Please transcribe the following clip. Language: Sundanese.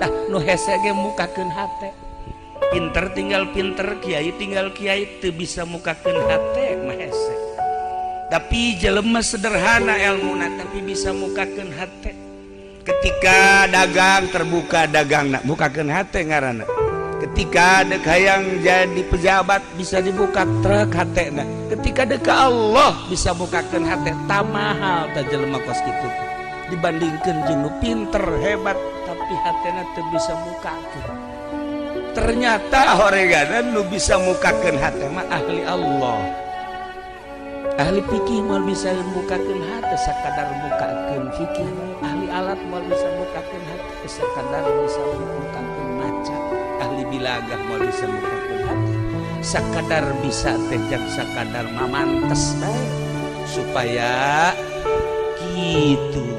Tah, nu hese ge mukakeun hate. Pinter tinggal pinter, kiai tinggal kiai, teu bisa mukakeun hate mah hese. Tapi jelema sederhana ilmuna, tapi bisa mukakeun hate. Ketika dagang, terbuka dagang, nak mukakeun hate ngaranna. Ketika dek hayang jadi pejabat, bisa dibuka truk hatena. Ketika dek Allah, bisa bukakeun hate. Tak mahal tah jelema kos kitu dibandingkeun jeung nu pinter hebat tapi hatena teu bisa mukakeun. Ternyata horeganan nu bisa mukakeun hate mah ahli Allah. Ahli fikih moal bisa mukakeun hate, sakadar mukakeun fikih. Ahli alat moal bisa mukakeun hate, sakadar bisa mukakeun maca. Ahli bilagah moal bisa mukakeun hate, sakadar bisa teh jang sakadar mamantes bae supaya gitu.